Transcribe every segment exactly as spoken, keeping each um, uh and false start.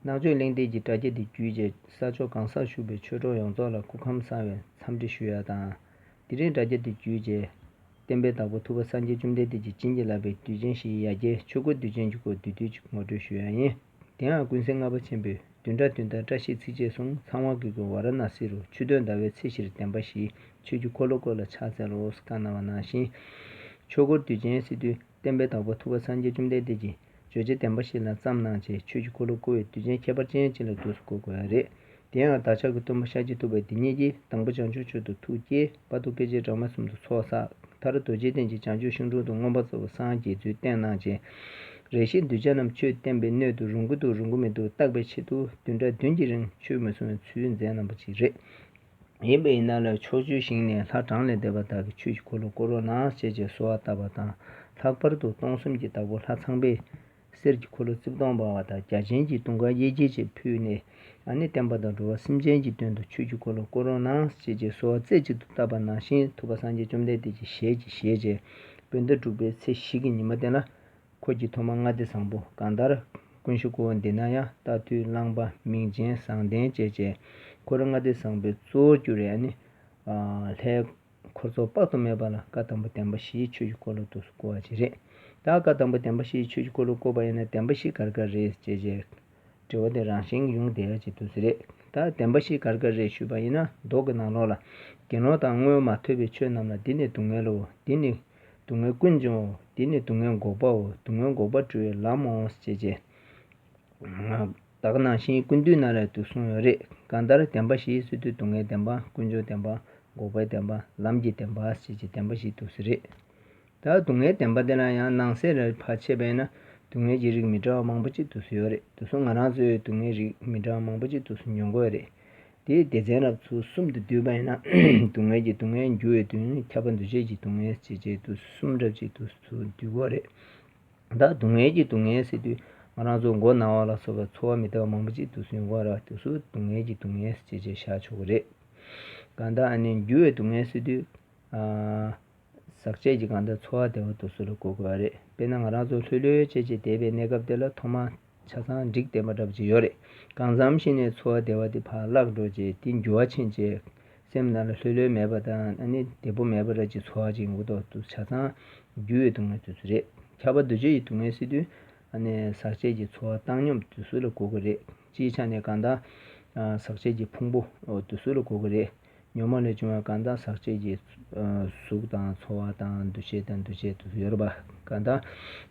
ནག་ཆོས་གླེང་སྟེགས་ཀྱི་དྲ་རྒྱ་འདི་བརྒྱུད་རྗེས་ས་ཕྱོགས་གང་སར་བཞུགས་པའི་ཆོས་གྲོགས་ཡོངས་རྫོགས་ལ་སྐུ་ཁམས་བཟང་བའི་འཚམས་འདྲི་ཞུ་ཡ་དང་། དེ་རིང་དྲ་རྒྱ་འདི་བརྒྱུད་རྗེས་བསྟན་པའི་བདག་པོ་ཐུབ་པ་སངས་རྒྱས་བཅོམ་ལྡན་འདས་ཀྱིས་བྱིན་གྱིས་བརླབས་པའི་དུས་ཆེན་ཞིག་ཡ་གྱལ་ཆོས་འཁོར་དུས་ཆེན་གྱི་སྐོར་བསྡུས་བསྡུས་ཅིག་ངོ་སྤྲོད་ཞུ་ཡ་ཡིན། དེ་ཡང་ཀུན་གཟིགས་ལྔ་པ་ཆེན་པོས་བདུན་ཕྲག་བདུན་ལྟར་བཀྲ་ཤིས་ཚིགས་བཅད་གསུངས། ཚངས་དབང་གིས་ཀྱང་ཝཱ་ར་ཎཱ་སི་རུ་ཆོས་སྟོན་ཟླ་བའི་ཚེས་བཞིར་བདེན་པ་བཞིའི་ཆོས་ཀྱི་འཁོར་ལོ་བསྐོར་ལ་ཕྱག་འཚལ་ལོ་ཟེར་བཀའ་གནང་བ་ནང་བཞིན། ཆོས་འཁོར་དུས་ཆེན་ཟེར་དུས་བསྟན་པའི་བདག་པོ་ཐུབ་པ་སངས་རྒྱས་བཅོམ་ལྡན་འདས་ཀྱིས་བརྗོད་བྱ་བདེན་པ་བཞི་ལ་བརྩམས་གནང་བྱས་ཆོས་ཀྱི་འཁོར་ལོ་བསྐོར་བའི་དུས་ཆེན་ཁྱད་པར་ཅན་ཅིག་ལ་འདུག་སེ་གོ་དགོས་པ་རེད། དེ་ཡང་བདག་ཅག་གི་སྟོན་པ་ཤཱཀྱ་ཐུབ་པ་འདི་ཉིད་ཀྱིས་དང་པོ་བྱང་ཆུབ་མཆོག་ཏུ་ཐུགས་བསྐྱེད། བར་དུ་སྐད་ཅིག་གྲངས་མེད་གསུམ་དུ་ཚོགས་བསགས། མཐར་རྡོ་རྗེ་གདན་གྱི་བྱང་ཆུབ་ཤིང་དྲུང་དུ་མངོན་པར་རྫོགས་པར་སངས་རྒྱས་ཚུལ་བསྟན་གནང་བྱས། རེ་ཞིག་གདུལ་བྱ་རྣམས་ཆོས་བསྟན་པའི་སྣོད་དུ་རུང་གི་འདུག་རུང་གི་མི་འདུག་བརྟག་པའི་ཆེད་དུ་བདུན་ཕྲག་བདུན་གྱི་རིང་ཆོས་མི་གསུང་བའི་ཚུལ་མཛད་གནང་བ་ཅིག་རེད། ཡིན་པ་ཡིན་ན་ལ་ཕྱོགས་བཅུའི་ཞིང་ནས་ལྷ་གྲངས་ལས་འདས་པ་དག་གིས་ཆོས་ཀྱི་འཁོར་ལོ་བསྐོར་རོགས་གནང་ཞེས་བྱས་གསོལ་བ་བཏབ་པ་དང་། ལྷག་པར་དུ་སྟོང་གསུམ་གྱི་བདག་པོ་ལྷ་ཚངས་པས་གསེར་གྱི་འཁོར་ལོ་རྩིབས་སྟོང་འབར་བ་དང་། རྒྱ་ཆེན་གྱི་དུང་དཀར་གཡས་འཁྱིལ་བྱས་ཕུལ་ནས། ཨ་ནི་བསྟན་པ་དང་འགྲོ་བ་སེམས་ཅན་གྱི་དོན་དུ་ཆོས་ཀྱི་འཁོར་ལོ་བསྐོར་རོགས་གནང་ཞེས་བྱས་གསོལ་བ་རྩེ་གཅིག་ཏུ་བཏབ་པ་ནང་བཞིན། ཐུབ་པ་སངས་རྒྱས་བཅོམ་ལྡན་འདས་ཀྱིས་ཞལ་གྱིས་བཞེས་བྱས། བོད་ཟླ་དྲུག་པའི་ཚེས་བཞི་གི་ཉི་མ་དེ་ལ། འཁོར་གྱི་ཐོག་མ་ལྔ་སྡེ་བཟང་པོ། གང་ལྟར་ཀུན་ཤེས་ཀོའུ་འདི་ན་ཡང་རྟ་ཐུལ་གླང་པ་མིང་ཅན་བཟང་ལྡན་བཅས་བཅས་འཁོར་ལྔ་སྡེ་བཟང་པོའི་གཙོ་བོར་གྱུར་བའི་ཨ་ནི། ལྷའི་འཁོར་ཚོགས་དཔག་ཏུ་མེད་པ་ལ་བཀའ་དང་པོ་བདེན་པ་བཞིའི་ཆོས་ཀྱི་འཁོར་ལོ་དུ་བསྐོར་བ་ཅིག་རེད། ད་བཀའ་དང་པོ་བདེན་པ་བཞིའི་ཆོས་ཀྱི་འཁོར་ལོ་བསྐོར་བ་ཡིན་ན་བདེན་པ་བཞི་ག་རེ་ག་རེ་རེད་ཅེས་བྱས། དྲི་བ་དེ་རང་བཞིན་ཡོང་བསྡད་ཡ་ཅིག་འདུག་ཟེར་རེད། ད་བདེན་པ་བཞི་ག་རེ་ག་རེ་རེད་ཞུས་པ་ཡིན་ན། མདོ་གི་ནང་ལོགས་ལ། དགེ་སློང་དག་སྔོན་མ་ཐོས་པའི་ཆོས་རྣམས་ལ། འདི་ནི་སྡུག་བསྔལ་ལོ། འདི་ནི་སྡུག་བསྔལ་ཀུན་འབྱུང་། འདི་ནི་སྡུག་བསྔལ་འགོག་པའོ། སྡུག་བསྔལ་འགོག་པར་འགྲོ་བའི་ལམ་མོ་ཞེས་བྱས། ད་ག་ནང་བཞིན་ཀུན་བཏུས་ནང་ལ་དུ་གསུངས་ཡོད་རེད། གང་ལྟར་བདེན་པ་བཞི་ཟེར་དུས་སྡུག་བསྔལ་བདེན་པ། ཀུན་འབྱུང་བདེན་པ། འགོག་པའི་བདེན་པ། ལམ་གྱི་བདེན་པ་ཞེས་བྱས་བདེན་པ་བཞི་འདུག་ཟེར་རེད། ད་སྡུག་བསྔལ་བདེན་པ་དེ་ལ་ཡང་ནང་གསེས་ལ་ཕར་ཕྱེ་བས་ན་སྡུག་བསྔལ་གྱི་རིགས་མི་འདྲ་བ་མང་པོ་ཅིག་འདུག་སེ་ཡོད་རེད། དེ་ཚོ་ང་རང་ཚོའི་སྡུག་བསྔལ་རིགས་མི་འདྲ་བ་མང་པོ་ཅིག་འདུག་སེ་མྱོང་གི་ཡོད་རེད། དེའི་སྡེ་ཚན་རབ་ཚུལ་གསུམ་དུ་བསྡུས་པ་ཡིན་ན། སྡུག་བསྔལ་གྱི་སྡུག་བསྔལ། འགྱུར་བའི་སྡུག་བསྔལ། ཁྱབ་པ་འདུ་བྱེད་ཀྱི་སྡུག་བསྔལ་ཞེས་བྱས་འདུག་སེ་གསུམ་འདྲ་ཅིག་འདུག་སེ་བསྡུས་ཡོད་རེད། ད་སྡུག་བསྔལ་གྱི་སྡུག་བསྔལ་ཟེར་དུས་ང་རང་ཚོ་མགོ་ན་བ་ལ་སོགས་པའི་ཚོར་བ་མི་བདེ་བ་མང་པོ་ཅིག་འདུག་སེ་ཡོང་གི་ཡོད་རེད། དེ་ཚོ་སྡུག་བསྔལ་གྱི་སྡུག་བསྔལ་ཞེས་བྱས་བཞག་ཆོག་གི་རེད། གང་ལྟར་ཨ་ནི་འགྱུར་བའི་སྡུག་བསྔལ་ཟེར་དུས། ཨ། ཟག་བཅས་ཀྱི་གང་ལྟར་ཚོར་བ་བདེ་བ་འདུག་སེ་ལ་གོ་དགོས་པ་རེད། དཔེར་ན་ང་རང་ཚོ་ལྷོད་ལྷོད་བྱས་བྱས་བསྡད་པའི་གནས་སྐབས་དེ་ལ་ཐོག་མ་ཆ་ཚང་འགྲིག་བསྡད་པ་འདྲ་པོ་ཅིག་ཡོད་རེད། གང་འཚམ་ཞིག་ནས་ཚོར་བ་བདེ་བ་དེ་ཕར་བརླག་འགྲོ་བྱས་དེ་འགྱུར་བ་ཕྱིན་བྱས། སེམས་ནང་ལ་ལྷོད་ལྷོད་མེད་པ་དང་ཨ་ནི་བདེ་པོ་མེད་པ་འདྲ་ཅིག་ཚོར་བ་ཅིག་ཡོང་གི་འདུག་དུས་ཆ་ཚང་འགྱུར་བའི་སྡུག་བསྔལ་དེ་ཚོ་རེད། ཁྱབ་པ་འདུ་བྱེད་ཀྱི་སྡུག་བསྔལ་ཟེར་དུས་ཨ་ནི་ཟག་བཅས་ཀྱི་ཚོར་བ་བཏང་སྙོམས་དེ་ཚོ་ལ་གོ་གི་རེད། སྤྱིའི་ཆ་ནས་གང་ལྟར་ཟག་བཅས་ཀྱི་ཕུང་པོ་དེ་ཚོ་ལ་གོ་གི་རེད། ཉོན་མོངས་ལས་བྱུང་བའི་གང་ལྟར་ཟག་བཅས་ཀྱི་གཟུགས་དང་ཚོར་བ་དང་འདུ་བྱེད་དང་འདུ་བྱེད་དེ་ཚོ་ཡོད་རེད་པ། གང་ལྟར་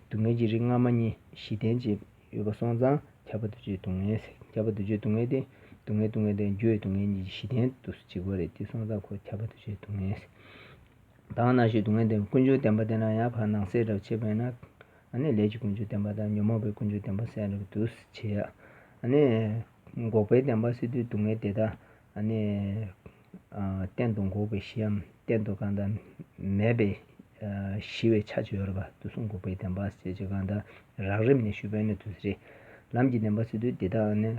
སྡུག་བསྔལ་གྱི་རིགས་སྔ་མ་གཉིས་བཞི་ལྡན་གྱི་ཡོད་པ་སོང་ཙང་ཁྱབ་པ་འདུ་བྱེད་སྡུག་བསྔལ། ཁྱབ་པ་འདུ་བྱེད་སྡུག་བསྔལ་དེ་སྡུག་བསྔལ་སྡུག་བསྔལ་དེ་འགྱུར་བའི་སྡུག་བསྔལ་གཉིས་ཀྱི་བཞི་ལྡན་དུ་བྱེད་དགོས་རེད། དེ་སོང་ཙང་ཁོ་ཁྱབ་པ་འདུ་བྱེད་སྡུག་བསྔལ། ད་ག་ནང་བཞིན་སྡུག་བསྔལ་དེ་ཀུན་འབྱུང་བདེན་པ་དེ་ལ་ཡང་ཕར་ནང་གསེས་འདྲ་བོ་ཕྱེ་བས་ན། ཨ་ནི་ལས་ཀྱི་ཀུན་འབྱུང་བདེན་པ་དང་ཉོན་མོངས་པའི་ཀུན་འབྱུང་བདེན་པ་ཟེར་ཡ་འདྲ་བོ་འདུག་སེ་བྱེད་ཡ། ཨ་ནི་འགོག་པའི་བདེན་པ་ཟེར་དུས་སྡུག་བསྔལ་དེ་དག་ཨ་ནི་གཏན་དུ་འགོག་པའི་ཞིའམ་གཏན་དུ་གང་ལྟར་མེད་པའི་ཞི་བའི་ཆ་ཅིག་ཡོད་རེད་པ། དེ་ཚོ་འགོག་པའི་བདེན་པ་ཟེར་བྱས་གང་ལྟར་རགས་རིམ་ནས་ཞུས་པས་ན་དེ་ཚོ་རེད། ལམ་གྱི་བདེན་པ་ཟེར་དུས་དེ་དག་ཨ་ནི་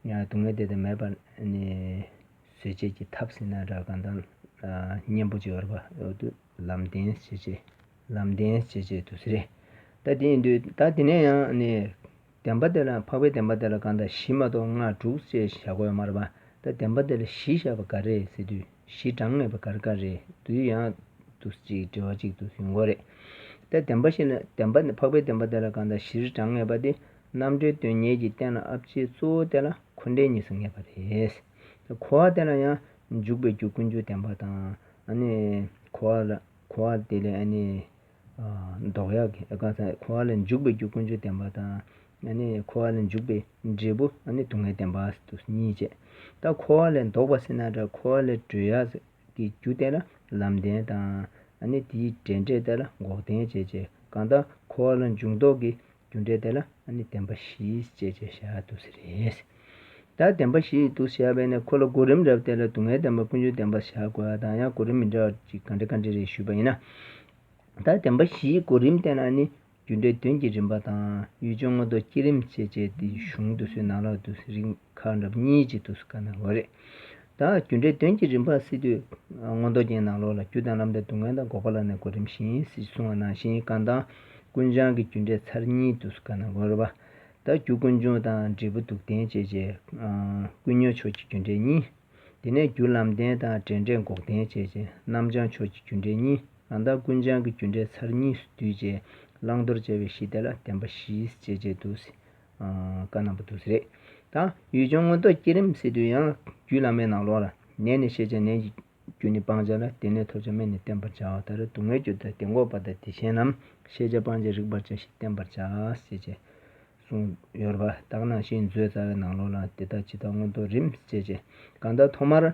སྡུག་བསྔལ་དེ་དག་མེད་པར་ཨ་ནི་བཟོད་བྱེད་ཀྱི་ཐབས་ཟེར་ན་འདྲ་གང་ལྟར་གཉེན་པོ་ཅིག་ཡོད་རེད་པ། འོ་དེ་ལམ་བདེན་ཞེས་བྱས། ལམ་བདེན་ཞེས་བྱས་འདུག་སེ་རེད། ད་དེ་ཡིན་དུས་ད་དེ་ནས་ཡང་ནི་བདེན་པ་དེ་ལ་འཕགས་པའི་བདེན་པ་དེ་ལ་གང་ལྟར་བཞི་མ་གཏོགས་ལྔ་དྲུག་ཅེས་བཞག་དགོས་ཡོད་མ་རེད་པ། ད་བདེན་པ་དེ་ལ་བཞི་བཞག་པ་ག་རེ་རེད་ཟེར་དུས་བཞི་གྲངས་ངེས་པ་ག་རེ་ག་རེ་རེད། དུས་ཡང་དུ་ཅིག་འབྲེལ་བ་ཅིག་ཏུ་ཡོང་གི་རེད། ད་བདེན་པ་བཞི་ལ་བདེན་པ་ནི་འཕགས་པའི་བདེན་པ་དེ་ལ་གང་ལྟར་བཞིར་གྲངས་ངེས་པ་དེ་རྣམ་གྲོལ་དོན་གཉེར་གྱི་རྟེན་ལ་ཨ་ཕྱི་གཙོ་བོ་དེ་ལ་འཁོར་འདས་གཉིས་སུ་ངེས་པ་རེད། འཁོར་བ་དེ་ལ་ཡང་འཇུག་པའི་རྒྱུ་ཀུན་འབྱུང་བདེན་པ་དང་ཨ་ནི་འཁོར་བ་ལ་འཁོར་བ་དེ་ལས་ཨ་ནི་ལྡོག་ཡག་གི་གང་ཟག་འཁོར་བ་ལས་འཇུག་པའི་རྒྱུ་ཀུན་འབྱུང་བདེན་པ་དང་ཨ་ནི་འཁོར་བ་ལས་འཇུག་པའི་འབྲས་བུ་ཨ་ནི་སྡུག་བསྔལ་བདེན་པ་དུ་གཉིས་བྱས། ད་འཁོར་བ་ལས་ལྡོག་པ་ཟེར་ན་འདྲ་འཁོར་བ་ལས་གྲོལ་ཡག་གི་རྒྱུ་དེ་ལ་ལམ་བདེན་དང་ཨ་ནི་དེའི་འབྲས་འབྲས་དེ་ལ་འགོག་བདེན་བྱས་བྱས་གང་ལྟར་འཁོར་བ་ལས་འབྱུང་ལྡོག་གི་རྒྱུ་འབྲས་དེ་ལ་ཨ་ནི་བདེན་པ་བཞི་ཅེས་བྱས་བཞག་འདུག་སེ་རེད། ད་བདེན་པ་བཞི་འདུག་བཞག་པས་ན་ཁོ་ལ་གོ་རིམ་རབ་དེ་ལ་སྡུག་བསྔལ་བདེན་པ་ཀུན་འབྱུང་བདེན་པ་བཞག་དགོས་པ་དང་ཡང་གོ་རིམ་མི་འདྲ་བ་ཅིག་ག་འདྲ་ག་འདྲ་རེད་ཞུས་པ་ཡིན་ན། ད་བདེན་པ་བཞིའི་གོ་རིམ་བལྟས་ན་ནི་རྒྱུ་འབྲས་དོན་གྱི་རིམ་པ་དང་ཡུལ་ལྗོངས་མངོན་རྟོགས་བསྐྱེད་རིམ་ཞེས་བྱས་ཏེ་གཞུང་དེ་ཚོའི་ནང་ལ་དུ་རིམ་ཁག་འདྲ་པོ་གཉིས་ཀྱིས་དུ་བཀའ་གནང་བ་རེད། ད་རྒྱུ་འབྲས་དོན་གྱི་རིམ་པ་ཟེར་དུས་མངོན་རྟོགས་རྒྱན་ནང་ལོགས་ལ་རྒྱུ་དང་ལམ་དང་སྡུག་བསྔལ་དང་འགོག་པ་ལ་ནི་གོ་རིམ་བཞིན་ཞེས་གསུངས་པ་ནང་བཞིན་གང་དང་ཀུན་བྱང་གི་རྒྱུ་འབྲས་ཚར་གཉིས་དུ་བཀའ་གནང་བ་རེད་པ། ད་རྒྱུ་ཀུན་འབྱུང་དང་འབྲས་བུ་སྡུག་བདེན་བྱས་བྱས། ཀུན་ཉོན་ཕྱོགས་ཀྱི་རྒྱུ་འབྲས་གཉིས། དེ་ནས་རྒྱུ་ལམ་བདེན་དང་འབྲས་འབྲས་འགོག་བདེན་བྱས་བྱས་རྣམ་བྱང་ཕྱོགས་ཀྱི་རྒྱུ་འབྲས་གཉིས། གང་ལྟར་ཀུན་བྱང་གི་རྒྱུ་འབྲས་ཚར་གཉིས་སུ་བསྡུས་བྱས་བླང་དོར་བྱ་བའི་གཞི་དེ་ལ་བདེན་པ་བཞི་བྱས་བྱས་འདུག་ཟེར། བཀའ་གནང་པ་འདུག་ཟེར་རེད། ད་ཡུལ་ལྗོངས་མངོན་རྟོགས་བསྐྱེད་རིམ་ཟེར་དུས་ཡང་རྒྱུད་བླ་མའི་ནང་ལོགས་ལ་ནད་ནི་ཤེས་བྱ། ནད་ཀྱི་རྒྱུ་ནི་སྤང་བྱ་ལ། དེ་ནས་ཐོབ་བྱ་སྨན་ནི་བསྟེན་པར་བྱའོ། ད་རེས་སྡུག་བསྔལ་རྒྱུ་དང་དེ་འགོག་པ་དང་དེ་བྱེད་རྣམས། ཤེས་བྱ་སྤང་བྱ་རིག་པར་བྱ་ཞིང་བསྟེན་པར་བྱ་ཞེས་བྱས་གསུངས་ཡོད་པ། ད་ག་ནང་བཞིན་མཛོད་རྩ་བའི་ནང་ལོགས་ལ་དེ་དག་ཇི་ལྟར་མངོན་རྟོགས་རིམ་ཞེས་བྱས། གང་ལྟར་ཐོག་མར་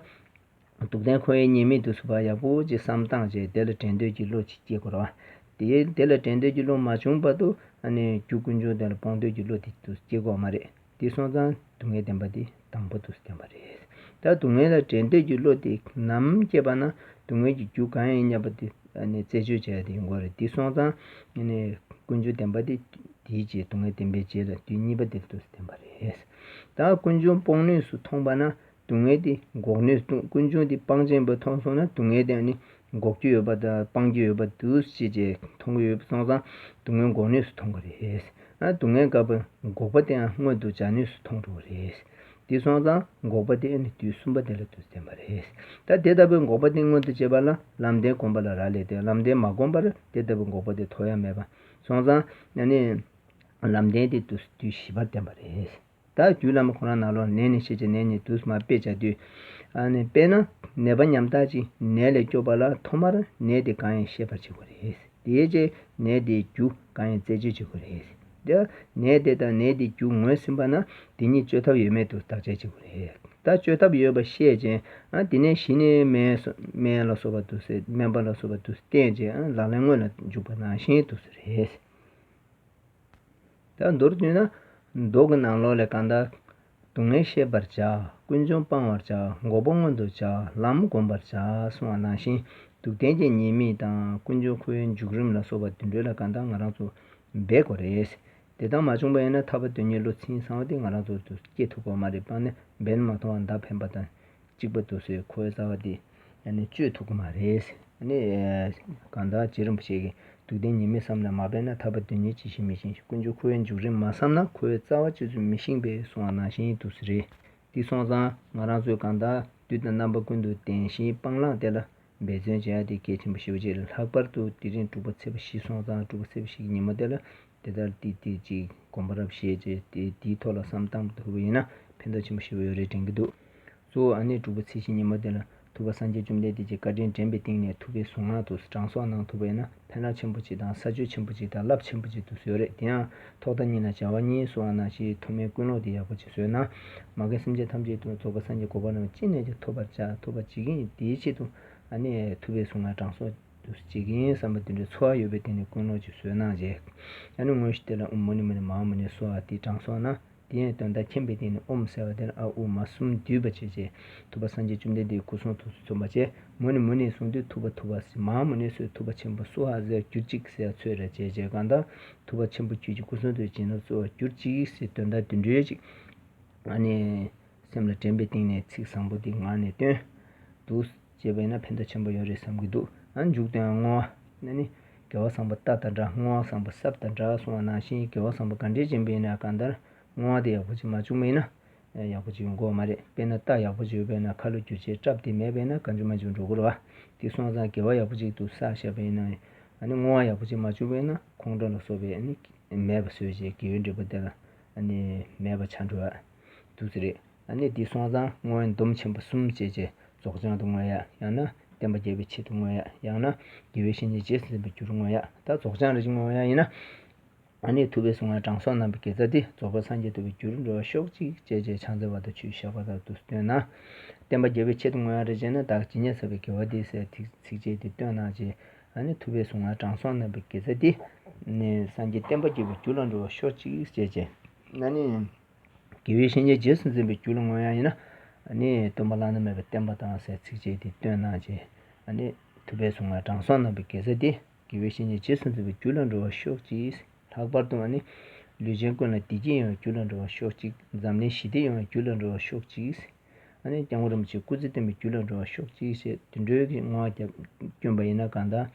སྡུག་བདེན་འཁོར་བའི་ཉེས་དམིགས་དེ་ཚོ་ཕར་ཡག་པོ་ཅིག་བསམ་བཏང་བྱས་དེ་ལ་འབྲལ་འདོད་ཀྱི་བློ་ཅིག་སྐྱེ་དགོས་རེད་བ། དེ་དེ་ལ་འབྲལ་འདོད་ཀྱི་བློ་མ་བྱུང་བར་དུ་ཨ་ནི་རྒྱུ་ཀུན་འབྱུང་དེ་ལ་སྤོང་འདོད་ཀྱི་བློ་དེ་ཚོ་སྐྱེ་དགོས་མ་རེད། དེ་སོང་ཙང་སྡུག་བསྔལ་བདེན་པ་དེ་དང་པོ་དུ་བསྟན་པ་རེད། ད་སྡུག་བསྔལ་ལ་འབྲལ་འདོད་ཀྱི་བློ་དེ་ནམ་སྐྱེས་པ་ན་སྡུག་བསྔལ་གྱི་རྒྱུ་གང་ཡིན་སྙམ་པ་དེ་ནི་རྩད་གཅོད་བྱས་ཏེ་ཡོང་གི་རེད། དེ་སོང་ཙང་ནི་ཀུན་འབྱུང་བདེན་པ་དེ་དེའི་རྗེས་སྡུག་བསྔལ་བདེན་པའི་རྗེས་ལ་དུས་གཉིས་པ་དེ་དུ་བསྟན་པ་རེད། ད་ཀུན་འབྱུང་སྤོང་ནུས་སུ་མཐོང་པ་ན་སྡུག་བསྔལ་དེ་འགོག་ནུས་སུ། ཀུན་འབྱུང་དེ་སྤང་བྱ་ཡིན་པ་མཐོང་སོང་ན་སྡུག་བསྔལ་དེ་ནི་འགོག་རྒྱུ་ཡོད་པ་དང་སྤང་རྒྱུ་ཡོད་པ་འདུག་ཅེས་བྱས་མཐོང་གི་ཡོད་པ་སོང་ཙང་སྡུག་བསྔལ་འགོག་ནུས་སུ་མཐོང་གི་རེད། ཨ་སྡུག་བསྔལ་དགག་པའི་འགོག་པ་དེའང་མངོན་དུ་བྱ་ནུས་སུ་མཐོང་འགྲོ་གི་རེད། དེ་སོང་ཙང་འགོག་པ་དེ་ཨ་ནི་དུས་གསུམ་པ་དེ་ལ་དུས་བསྟན་པ་རེད། ད་དེ་ལྟ་བུའི་འགོག་པ་དེ་མངོན་དུ་བྱེད་པ་ལ་ལམ་བདེན་བསྒོམ་པ་ལ་རག་ལས་ཏེ་ལམ་བདེན་མ་བསྒོམ་པར་དེ་ལྟ་བུའི་འགོག་པ་དེ་ཐོབ་ཡ་མེད་པ་སོང་ཙང་ཨ་ནི་ལམ་བདེན་དེ་དུས་དུས་བཞི་པར་བསྟན་པ་རེད། ད་རྒྱུད་བླ་མ་ཁོ་རང་ནང་ལོགས་ནད་ནི་ཤེས་བྱ། ནད་ནི་དུས་མ་དཔེ་བྱ་དུས། ཨ་ནི་དཔེར་ན་ནད་པ་ཉམ་ཐག་ཅིག་ནད་ལས་སྐྱོབ་པ་ལ་ཐོག་མར་ནད་དེ་གང་ཡིན་ཤེས་པར་བྱེད་དགོས་རེད། དེའི་རྗེས་ནད་དེའི་རྒྱུ་གང་ཡིན་རྩད་གཅོད་བྱེད་དགོས་རེད། ད་ནད་དེ་དང་ནད་དེའི་རྒྱུ་ངོས་ཟིན་པ་ན་དེ་གཉིས་བཅོས་ཐབས་ཡོད་མེད་དུ་བརྟག་དཔྱད་བྱེད་དགོས་རེད། ད་བཅོས་ཐབས་ཡོད་པ་ཤེས་རྗེས་ཨ་དེ་ནས་གཞི་ནས་སྨན་སོ་སྨན་ལ་སོགས་པ་དུ་སེ་སྨན་པ་ལ་སོགས་པ་དུ་བསྟེན་རྗེས་ཨ་ལག་ལེན་དངོས་ལ་འཇུག་པ་ནང་བཞིན་དུ་རེད། ད་མདོར་བསྡུས་ན་མདོ་གི་ནང་ལོགས་ལས་གང་ལྟར་སྡུག་བསྔལ་ཤེས་པར་བྱ། ཀུན་འབྱུང་སྤང་བར་བྱ། འགོག་པ་མངོན་དུ་བྱ། ལམ་བསྒོམ་པར་བྱ་གསུངས་པ་ནང་བཞིན་སྡུག་བདེན་གྱི་ཉེས་དམིགས་དང་ཀུན་འབྱུང་འཁོར་བའི་འཇུག་རིམ་ལ་སོགས་པ་དེ་འདྲ་ལ་གང་ལྟར་ང་རང་ཚོ་འབད་དགོས་རེད། དེ་ལྟར་མ་བྱུང་བ་ཡིན་ན་ཐར་པ་དོན་གཉེར་བློ་ཚིམ་ཚང་བ་དེ་ང་རང་ཚོ་ཚོ་སྐྱེ་ཐུབ་ཀྱི་མ་རེད། སྤང་ནས་འབད་ན་མ་མཐོང་བ་མདའ་འཕེན་པ་དང་གཅིག་པ་འདུག་ཟེར་འཁོར་བའི་རྩ་བ་དེ་ཨ་ནི་གཅོད་ཐུབ་ཀྱི་མ་རེད། ཨ་ནི་གང་ལྟར་རྗེ་རིན་པོ་ཆེ་གིས་སྡུག་བདེན་ཉེས་དམིགས་བསམ་ནས་མ་འབད་ན་ཐར་པ་དོན་གཉེར་ཇི་བཞིན་མི་ཤེས་ཤིང་། ཀུན་འབྱུང་འཁོར་བའི་འཇུག་རིམ་མ་བསམ་ན་འཁོར་བའི་རྩ་བ་ཅི་ཙམ་མི་ཤེས་པས་གསུངས་པ་ནང་བཞིན་འདུག་ཟེར་རེད། དེ་སོང་ཙང་ང་རང་ཚོས་གང་ལྟར་དུས་དང་རྣམ་པ་ཀུན་ཏུ་བདེན་ཞེན་སྤང་བླང་དེ་ལ་འབད་བརྩོན་བྱེད་ཡ་དེ་གལ་ཆེན་པོ་ཞེ་པོ་ཅིག་རེད། ལྷག་པར་དུ་དེ་རིང་དྲུག་པ་ཚེས་པ་བཞི་སོང་ཙང་དྲུག་པ་ཚེས་པ་བཞི་གི་ཉིན་མོ་དེ་ལ་དེ་ལྟར་ཏིག་ཏིག་ཅིག་གོམ་པ་རབ་བཞེས་བྱས་དེ་དེའི་ཐོག་ལ་བསམ་བཏང་ཐུབ་པ་ཡིན་ན་ཕན་ཐོགས་ཆེན་པོ་ཞེ་པོ་ཡོད་རེད་དྲན་གྱི་འདུག་གཙོ་བོ་ཨ་ནི་དྲུག་པ་ཚེས་བཞི་ཉིན་མོ་དེ་ལ་ཐུབ་པ་སངས་རྒྱས་བཅོམ་ལྡན་འདས་ཀྱི་བཀའ་དྲིན་དྲན་པའི་སྟེང་ནས་ཐུབ་པའི་གཟུངས་སྔགས་དུ་གྲངས་གསོག་གནང་ཐུབ་པ་ཡིན་ན་ཕན་རླབས་ཆེན་པོ་ཅིག་དང་ས་ཆོད་ཆེན་པོ་ཅིག་དང་རླབས་ཆེན་པོ་ཅིག་ཏུ་བཟོས་རེད། དེ་ཡང་ཐོག་མཐའ་གཉིས་ལ་བྱ་བ་གཉིས་གསུངས་པ་ནང་བཞིན་ཐོག་མའི་ཀུན་སློང་དེ་ཡག་པོ་ཅིག་བཟོས་ན་མ་རྒན་སེམས་ཅན་ཐམས་ཅད་དུ་རྫོགས་པ་སངས་རྒྱས་གོ་འཕང་རྣམས་ཅི་ནས་ཀྱང་ཐོབ་པར་བྱ། ཐོབ་པར་བྱེད་ཀྱི་ཡིན། དེའི་ཆེད་དུ་ཨ་ནི་ཐུབ་པའི་གཟུངས་སྔགས་གྲངས་གསོག་ཏུ་བྱེད་ཀྱི་ཡིན་བསམ་པ་དེ་འདྲའི་ཚོར་བ་ཡོད་པའི་སྟེང་ནས་ཀུན་སློང་ཅིག་བཟོས་གནང་རྗེས་ཨ་ནི་དངོས་གཞི་དེ་ལ་ཨོཾ་མུ་ནེ་མུ་ནེ་མ་ཧཱ་མུ་ནེ་སྭཱ་ཧཱ་དེ་གྲངས་གསོག་ན། དེ་ཡང་དོན་དག་མཁྱེན་པའི་སྟེང་ནས་ཨོཾ་ཟེར་བ་དེ་ལ་ཨ་ཨུ་མ་གསུམ་བསྡུས་པ་བྱས་རྗེས་ཐུབ་པ་སངས་རྒྱས་བཅོམ་ལྡན་འདས་སྐུ་གསུང་ཐུགས་སུ་མཚོན་པ་བྱས། མུ་ནེ་མུ་ནེ་གསུངས་དུས་ཐུབ་པ་ཐུབ་པ་ཟེར། མ་ཧཱ་མུ་ནེ་ཟེར་ཐུབ་པ་ཆེན་པོ་སྭཱ་ཧཱ་ཟེར་གྱུར་ཅིག་ཟེར་ཚོད་རེ་བྱས་རྗེས་གང་ལྟར་ཐུབ་པ་ཆེན་པོ་ཁྱོད་ཀྱི་སྐུ་གསུང་ཐུགས་བྱིན་རླབས་གསོལ་བ་གྱུར་ཅིག་ཟེར་དོན་དག་དེ་འདྲའི་ཅིག་ཨ་ནི་སེམས་ལ་དྲན་པའི་སྟེང་ནས་ཚིག་བཟང་པོ་འདི་ངག་ནས་བཏོན་འདུག་ཅེས་པས་ན་ཕན་ཐོགས་ཆེན་པོ་ཡོད་རེད་བསམ་གྱི་འདུག་ཨ་མཇུག་ཏུ་ཡང་བསྔོ་བ་ནི་དགེ་བ་བཟང་པོ་རྟ་དང་འདྲ། བསྔོ་བ་བཟང་པོ་སྲབ་དང་འདྲ་གསུངས་པ་ནང་བཞིན་དགེ་བ་བཟང་པོ་ག་འདྲས་བྱིན་པ་ཡིན་ན་གང་ལྟར་བསྔོ་བ་དེ་ཡག་པོ་ཅིག་མ་བྱུང་བ་ཡིན་ན་ཡག་པོ་ཅིག་ཡོང་གི་ཡོད་མ་རེད། དཔེར་ན་རྟ་ཡག་པོ་ཅིག་ཡོད་པ་ཡིན་ན་ཁ་ལོ་བསྒྱུར་བྱས་སྲབ་དེ་མེད་པ་ཡིན་ན་གང་བྱུང་མང་བྱུང་འགྲོ་གི་རེད་བ། དེ་སོང་ཙང་དགེ་བ་ཡག་པོ་ཅིག་ཏུ་བསགས་བཞག་པ་ཡིན་ན་ཨ་ནི་བསྔོ་བ་ཡག་པོ་ཅིག་མ་བྱུང་བ་ཡིན་ན་ཁོང་ཁྲོ་ལ་སོགས་པའི་ཨ་ནི་མེད་པ་བཟོས་བྱས་དགེ་བའི་འབྲས་བུ་དེ་ལ་ཨ་ནི་མེད་པ་ཆགས་འགྲོ་བ་འདུག་ཟེར་རེད། ཨ་ནི་འདི་སོང་ཙང་བསྔོ་བའི་སྡོམ་ཆེན་པོ་གསུམ་བྱས་རྗེས་རྫོགས་བྱང་དུ་བསྔོ་ཡ། ཡང་ན་བསྟན་པ་རྒྱས་པའི་ཆེད་དུ་བསྔོ་ཡ། ཡང་ན་དགེ་བའི་བཤེས་གཉེན་རྗེས་སུ་འཛིན་པའི་རྒྱུ་ལ་བསྔོ་ཡ། ད་རྫོགས་བྱང་རེ་ཞིག་བསྔོ་ཡ་ཡིན་ན། ཨ་ནི་ཐུབ་པའི་གཟུངས་སྔགས་གྲངས་གསོག་གནང་བའི་དགེ་རྩ་འདི་རྫོགས་པ་སངས་རྒྱས་ཐོབ་པའི་རྒྱུར་འགྲོ་བར་ཤོག་ཅིག་ཅེས་བྱས་ཕྱག་འཚལ་བ་དང་ཆོས་བཤད་པ་དང་དུ་བསྟོད་ན། བསྟན་པ་རྒྱས་པའི་ཆེད་དུ་བསྔོ་ཡ་རེ་བྱས་ན་བདག་ཇི་སྙེད་བསགས་པའི་དགེ་བ་འདི་ཟེར་ཚིགས་བཅད་འདི་བསྟོད་གནང་རྗེས་ཨ་ནི་ཐུབ་པའི་གཟུངས་སྔགས་གྲངས་གསོག་གནང་བའི་དགེ་རྩ་འདི་ནི་སངས་རྒྱས་བསྟན་པ་རྒྱས་པའི་རྒྱུ་ལ་འགྲོ་བར་ཤོག་ཅིག་ཅེས་བྱས། ཨ་ནི། དགེ་བའི་བཤེས་གཉེན་རྗེས་སུ་འཛིན་པའི་རྒྱུ་ལ་བསྔོ་ཡ་ཡིན་ན། ཨ་ནི་སྟོན་པ་བླ་ན་མེད་པའི་བསྟན་པ་དང་ཟེར་ཚིགས་བཅད་འདི་བསྟོད་གནང་རྗེས། ཨ་ནི་ཐུབ་པའི་གཟུངས་སྔགས་གྲངས་གསོག་གནང་བའི་དགེ་རྩ་འདི་དགེ་བའི་བཤེས་གཉེན་རྗེས་སུ་འཛིན་པའི་རྒྱུ་ལ་འགྲོ་བར་ཤོག་ཅིག། ལྷག་པར་དུ་ཨ་ནི་ལུས་ཅན་ཀུན་ལ་བདེ་སྐྱིད་ཡོང་བའི་རྒྱུ་ལ་འགྲོ་བར་ཤོག་ཅིག། འཛམ་གླིང་ཞི་བདེ་ཡོང་བའི་རྒྱུ་ལ་འགྲོ་བར་ཤོག་ཅིག། ཨ་ནི་སྐྱབས་མགོན་རིན་པོ་ཆེ་སྐུ་ཚེ་བརྟན་པའི་རྒྱུ་ལ་འགྲོ་བར་ཤོག་ཅིག་ཞེས་དེ་འདྲའི་གི་བསྔོ་བ་བརྒྱབ་བསྐྱོན་པ་ཡིན་ན་གང་ལྟར།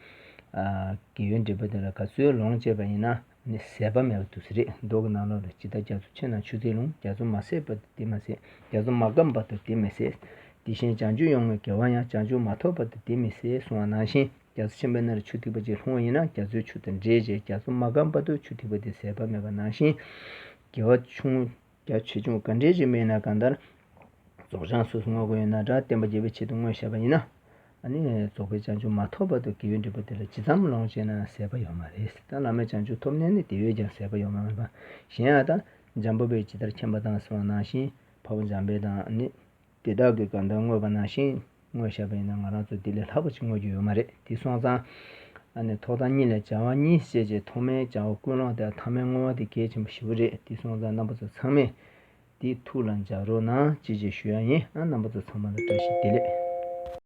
ཨ་དགེ་བའི་འབྲས་བུ་དེ་ལ་ག་ཚོད་ལོངས་སྤྱད་པ་ཡིན་ན། ནི་ཟད་པ་མེད་པ་དུ་ཟེར་རེད། མདོ་གི་ནང་ལོགས་ལ་ཇི་ལྟར་རྒྱ་མཚོ་ཆེ་ན་ཆུ་ཚད་ལོངས། རྒྱ་མཚོ་མ་ཟད་བར་དུ་དེ་མི་ཟད། རྒྱ་མཚོ་མ་སྐམ་བར་དུ་དེ་མི་ཟད། དེ་བཞིན་བྱང་ཆུབ་ཡོངས་བསྔོས་དགེ་བ་ཡང་། བྱང་ཆུབ་མ་ཐོབ་བར་དུ་དེ་མི་ཟད་གསུངས་པ་ནང་བཞིན། རྒྱ་མཚོ་ཆེན་པོའི་ནང་ལ་ཆུ་ཐིགས་པ་ཅིག་ལྷུང་བ་ཡིན་ན་རྒྱ་མཚོའི་ཆུ་དང་འདྲེས་བྱས། རྒྱ་མཚོ་མ་སྐམ་བར་དུ་ཆུ་ཐིགས་པ་དེ་ཟད་པ་མེད་པ་ནང་བཞིན། དགེ་བ་ཆུང་རྒྱ་ཆེ་ཆུང་ག་འདྲས་ཅིག་སྨྲས་ན་གང་ལྟར། རྫོགས་བྱང་སོ་སོ་བསྔོ་དགོས་ཡོད་ན་འདྲ། བསྟན་པ་རྒྱས་པའི་ཆེད་དུ་བསྔོས་བཞག་པ་ཡིན་ན། ཨ་ནི་རྫོགས་པའི་བྱང་ཆུབ་མ་ཐོབ་བར་དུ་དགེ་བའི་འབྲས་བུ་དེ་ལ་ཇི་ཙམ་ལོངས་སྤྱད་ན་ཟད་པ་ཡོད་མ་རེད། ད་བླ་མའི་བྱང་ཆུབ་ཐོབ་ནས་ནི་དེ་བས་ཀྱང་ཟད་པ་ཡོད་མ་རེད་པ། གཞན་ཡང་ད་འཇམ་དཔལ་དཔལ་ཇི་ལྟར་མཁྱེན་པ་དང་གསུངས་པ་ནང་བཞིན་འཕགས་པ་འཇམ་དཔལ་དང་ནི། དེ་དག་གིས་གང་ལྟར་བསྔོས་པ་ནང་བཞིན་བསྔོས་བཞག་པ་ཡིན་ན་ང་རང་ཚོ་འདི་ལས་ལྷག་པ་ཅིག་བསྔོ་རྒྱུ་ཡོད་མ་རེད། དེ་སོང་ཙང་། ཨ་ནི་ཐོག་མཐའ་གཉིས་ལ་བྱ་བ་གཉིས་བྱས་རྗེས་ཐོག་མའི་བྱ་བ་ཀུན་སློང་དང་ཐ་མའི་བསྔོ་བ་དེ་གལ་ཆེན་པོ་ཞེ་པོ་རེད། དེ་སོང་ཙང་རྣམ་པ་ཚོ་ཚང་མས་དེ་ཐུགས་ལ་འཇགས་རོགས་གནང་ཅེས་ཅེས་ཞུ་ཡ་ཡིན། ཨ་རྣམ་པ་ཚོ་ཚང་མ་ལ་བཀྲ་ཤིས་བདེ་ལེགས།